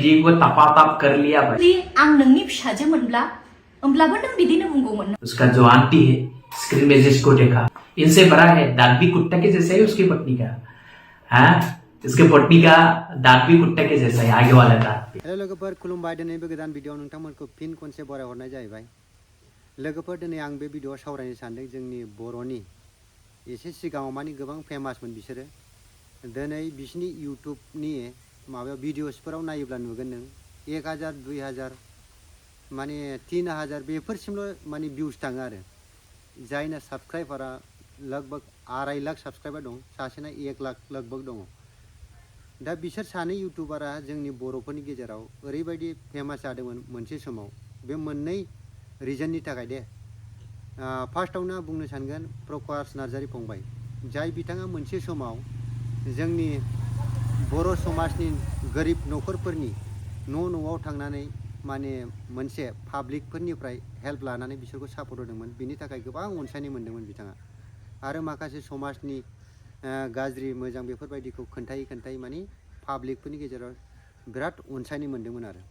जी को तपा-ताप कर लिया भाई। आं नोंनि फिसाजो मोनब्ला होमब्लाबो नों बिदिनो बुंगौमोन। उसका जो आंटी है स्क्रीन में जिसको देखा, इनसे बड़ा है, दांत भी कुत्ता के जैसा है उसकी पत्नी का। हाँ, इसके पत्नी का दांत भी कुत्ता के जैसा है, आगे वाला दांत। हेलो लोगोफोर, खुलुमबाय। दिनैबो गोदान भिडिअ नोंथांमोनखौ फिन खनसे बरायहरनाय जाहैबाय। लोगोफोर, दिनै आं बे भिडिअ सावरायनो सानदों जोंनि बर'नि एसे सिगाङाव मानि गोबां फेमासमोन बिसोरो। दिनै बिसिनि इउटुबनि माबायाव भिडिअसफोराव नायोब्ला नुगोन नों 1000 2000 माने 3000 बेफोरसिमल' माने भिउस थाङो आरो। जायना साबस्क्राइबारा लगभग 2.5 लाख साबस्क्राइबार दं, सासेना 1 लाख लगभग दङ। दा बिसोर सानै इउटुबारा जोंनि बर'फोरनि गेजेराव ओरैबायदि फेमास जादोंमोन मोनसे समाव, बे मोननै रिजननि थाखाय दे। फार्स्टआवनो बुंनो सानगोन प्रकाश नार्जारी फंबाय, जाय बिथाङा मोनसे समाव जोंनि बर' समाजनि गोरिब न'खरफोरनि न'आव थांनानै माने मोनसे पाब्लिकफोरनिफ्राय हेल्प लानानै बिसोरखौ सापर्ट होदोंमोन। बिनि थाखाय गोबां अनसायनाय मोन्दोंमोन बिथाङा। आरो माखासे समाजनि गाज्रि मोजां बेफोरबायदिखौ खोन्थायै माने पाब्लिकफोरनि गेजेराव बिराद अनसायनाय मोन्दोंमोन आरो।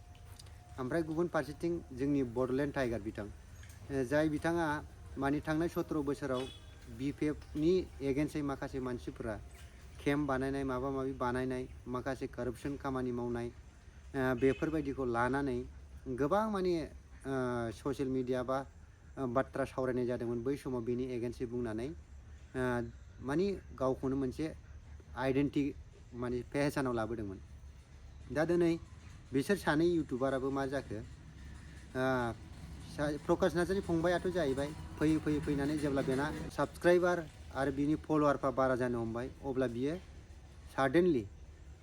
ओमफ्राय गुबुन फारसेथिं जोंनि बड'लेण्ड टाइगार बिथां, जाय बिथाङा माने थांनाय 17 बोसोराव BPFनि एगेन्स्टै माखासे मानसिफोरा केम्प बानायनाय, माबा माबि बानायनाय, माखासे कारापसन खामानि मावनाय, बेफोरबायदिखौ लानानै गोबां माने ससियेल मिडिया बा बाथ्रा सावरायनाय जादोंमोन। बै समाव बिनि एगेन्स्टै बुंनानै माने गावखौनो मोनसे आइडेन्टिटी माने पेहेचानाव लाबोदोंमोन। दा दिनै बिसोर सानै इउटुबाराबो मा जाखो, प्रकाश नार्जारी फंबायाथ' जाहैबाय फैनानै जेब्ला बेना साबस्क्राइबार आरो बिनि फलोवारफ्रा बारा जानो हमबाय, अब्ला बियो साडेनलि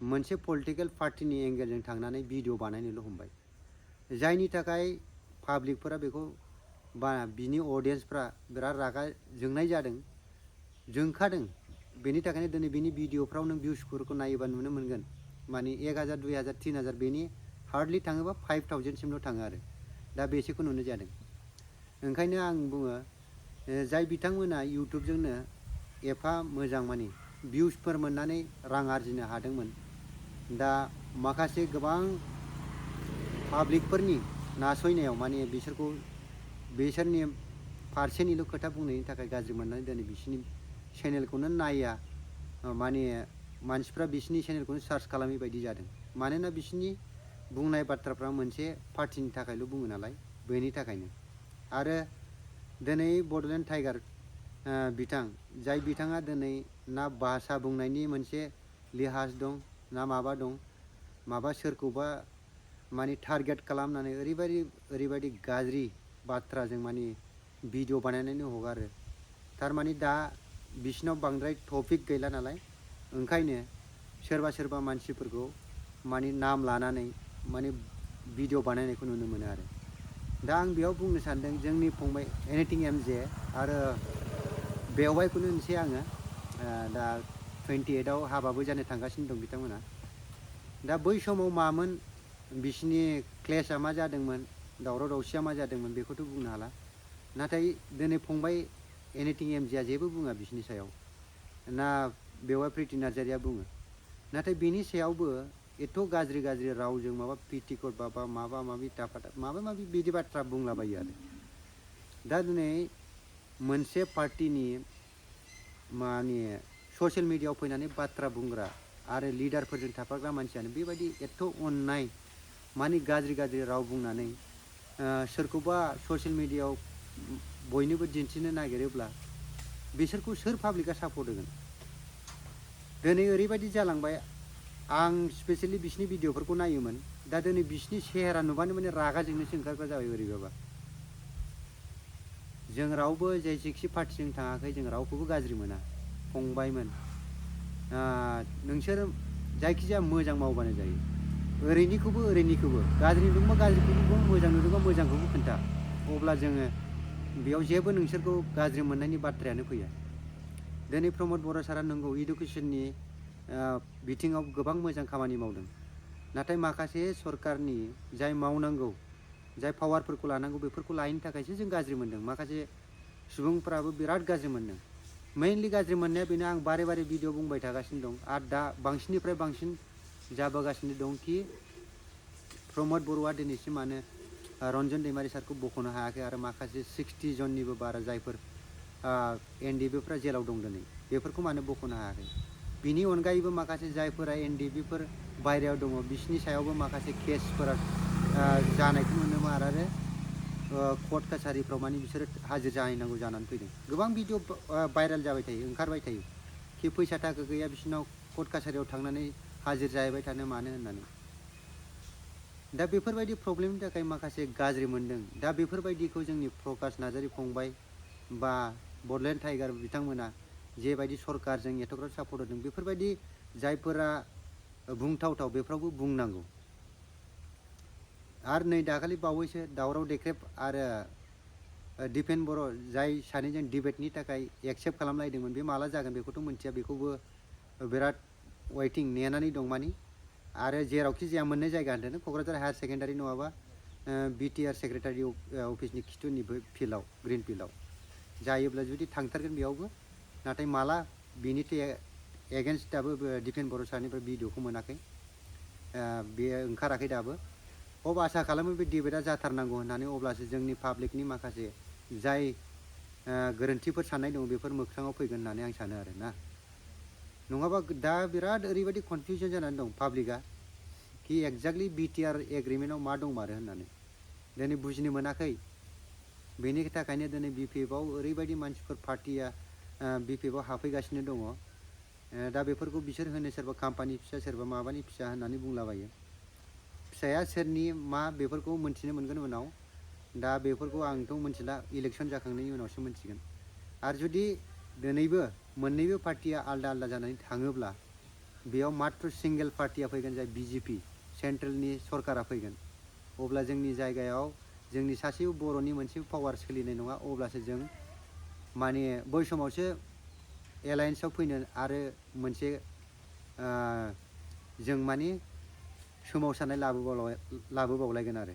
मोनसे पलिटिकेल पार्टिनि एंगेलजों थांनानै भिडिअ बानायनोल' हमबाय। जायनि थाखाय पाब्लिकफोरा बेखौ बिनि अडियेन्सफ्रा बिराद रागा जोंनाय जादों, जोंखादों। बेनि थाखायनो दिनै बिनि भिडिअफ्राव नों भिउसफोरखौ नायोबा नुनो मोनगोन माने 1000 2000 3000, बेनि हार्डलि थाङोबा 5000सिमल' थाङो आरो। दा बेसेखौ नुनाय जादों। ओंखायनो आं बुङो, जाय बिथांमोना इउटुबजोंनो एफा मोजां माने भिउसफोर मोननानै रां आरजिनो हादोंमोन, दा माखासे गोबां पाब्लिकफोरनि नासयनायाव माने बिसोरनि फारसेनिल' खोथा बुंनायनि थाखाय गाज्रि मोननानै दिनै बिसिनि चेनेलखौनो नाया, माने मानसिफ्रा बिसिनि चेनेलखौनो सार्च खालामै बायदि जादों। मानोना बिसिनि बुंनाय बाथ्राफ्रा मोनसे पार्टिनि थाखायल' बुङो नालाय, बेनि थाखायनो। आरो दिनै बड'लेण्ड टाइगार बिथां, जाय बिथाङा दिनै ना भाषा बुंनायनि मोनसे लिहाज दं, ना माबा दं, माबा सोरखौबा माने टारगेट खालामनानै ओरैबायदि गाज्रि बाथ्राजों माने भिडिअ बानायनानै हगारो। थारमाने दा बिसिनाव बांद्राय टपिक गैला नालाय, ओंखायनो सोरबा मानसिफोरखौ माने नाम लानानै माने भिडिअ बानायनायखौ नुनो मोनो आरो। दा आं बेयाव बुंनो सानदों जोंनि फंबाय एनिथिं MJ आरो बेवहायखौनो होनसै आङो। दा 28आव हाबाबो जानो थांगासिनो दं बिथांमोना। दा बै समाव मामोन बिसिनि क्लेशआ मा जादोंमोन, दावराव दावसिया मा जादोंमोन, बेखौथ' बुंनो हाला। नाथाय दिनै फंबाय एनिथिं MJआ जेबो बुङा बिसिनि सायाव, ना बेवहाय प्रिति नार्जारीया बुङो। नाथाय बेनि सायावबो एथ' गाज्रि रावजों माबा पिटिकट बाबा माबा माबि बिदि बाथ्रा बुंलाबायो आरो। दा दिनै मोनसे पार्टिनि माने ससियेल मिडियाआव फैनानै बाथ्रा बुंग्रा आरो लिडारफोरजों थाफाग्रा मानसियानो बेबायदि एथ' अननाय माने गाज्रि राव बुंनानै सोरखौबा ससियेल मिडियाआव बयनोबो दिन्थिनो नागिरोब्ला बिसोरखौ सोर पाब्लिकआ सापर्ट होगोन? दिनै ओरैबायदि जालांबाय, आं स्पेसियेलि बिसिनि भिडिअफोरखौ नायोमोन। दा दिनै बिसिनि सेहेरा नुबानो माने रागा जोंनोसो ओंखारग्रा जाबाय बोरैबाबा। जों रावबो जेखि पार्टिजों थाङाखै, जों रावखौबो गाज्रि मोना फंबायमोन। नोंसोर जायखिजाया मोजां मावबानो जायो, ओरैनिखौबो गाज्रि नुदोंबा गाज्रिखौबो बुं, मोजां नुदोंबा मोजांखौबो खोन्था। अब्ला जोङो बेयाव जेबो नोंसोरखौ गाज्रि मोननायनि बाथ्रायानो फैया। दिनै प्रमद बर' सारा नंगौ इडुकेसननि बिथिङाव गोबां मोजां खामानि मावदों। नाथाय माखासे सरकारनि जाय मावनांगौ, जाय पावारफोरखौ लानांगौ, बेफोरखौ लायैनि थाखायसो जों गाज्रि मोनदों। माखासे सुबुंफ्राबो बिराद गाज्रि मोनदों। मेइनलि गाज्रि मोननाया बेनो, आं बारे भिडिअ बुंबाय थागासिनो दं। आरो दा बांसिननिफ्राय बांसिन जाबोगासिनो दं कि प्रमद बर'आ दिनैसिम मानो रन्जन दैमारि सारखौ बख'नो हायाखै आरो माखासे 60 जननिबो बारा जायफोर एनडिबिफोरा जेलाव दं दिनै बेफोरखौ मानो बख'नो हायाखै बिनि अनगायैबो माखासे जायफोरा एनडिबिफोर बायरायाव दङ बिसोरनि सायावबो माखासे केसफोरा जानायखौ नुनो मोनो आरो कर्ट कासारिफ्राव माने बिसोरो हाजिर जाहैनांगौ जानानै फैदों गोबां भिडिअ भाइरेल जाबाय थायो ओंखारबाय थायो कि फैसा थाखा गैया बिसोरनाव कर्ट कासारियाव थांनानै हाजिर जाहैबाय थानो मानो होननानै दा बेफोरबायदि प्रब्लेमनि थाखाय माखासे गाज्रि मोनदों दा बेफोरबायदिखौ जोंनि प्रकाश नार्जारी फंबाय बा बडलेण्ड टाइगार बिथांमोना जेबायदि सरकारजों एथ'ग्राब सापर्ट होदों बेफोरबायदि जायफोरा बुंथावथाव बेफ्रावबो बुंनांगौ आरो नै दाखालि बावैसो दावराव देख्रेब आरो दिपेन बर' जाय सानैजों डिबेटनि थाखाय एक्सेप्ट खालामलायदोंमोन बे माला जागोन बेखौथ' मिथिया बेखौबो बिराद वेटिं नेनानै दं मानि आरो जेरावखि जाया मोननै जायगा होनदों क'क्राझार हायार सेकेन्डारि नङाबा बिटिआर सेक्रेटारि अफिसनि खिथुनि फिल्डआव ग्रिन फिल्डआव जायोब्ला जुदि थांथारगोन बेयावबो नाथाय माला बिनिथ' एगेन्स्ट दाबो दिपेन बर' सारनिफ्राय भिडिअखौ मोनाखै बेयो ओंखाराखै दाबो अब आसा खालामो बे डिबेटआ जाथारनांगौ होननानै अब्लासो जोंनि पाब्लिकनि माखासे जाय गोरोन्थिफोर साननाय दङ बेफोर मोगथाङाव फैगोन होननानै आं सानो आरो ना नङाबा दा बिराद ओरैबायदि कनफिउजन जानानै दं पाब्लिकआ कि एक्जाक्टलि बिटिआर एग्रिमेन्टआव मा दंमारो होननानै दिनै बुजिनो मोनाखै बेनि थाखायनो दिनै बिपिएफआव ओरैबायदि मानसिफोर पार्टिया बिपिएफआव हाबफैगासिनो दङ दा बेफोरखौ बिसोर होनो सोरबा कम्पानि फिसा सोरबा माबानि फिसा होननानै बुंलाबायो फिसाया सोरनि मा बेफोरखौ मोनथिनो मोनगोन उनाव दा बेफोरखौ आंथ' मोनथिला इलेक्सन जाखांनायनि उनावसो मोनथिगोन आरो जुदि दिनैबो मोननैबो पार्टिया आलदा आलदा जानानै थाङोब्ला बेयाव मात्र सिंगेल पार्टिया फैगोन जाय बिजेपि सेन्ट्रेलनि सरकारा फैगोन अब्ला जोंनि जायगायाव जोंनि सासेबो बर'नि मोनसे पावार सोलिनाय नङा अब्लासो जों माने बै समावसो एलायेन्सआव फैनो आरो मोनसे जों माने सोमावसारनाय लाबोबावलायगोन आरो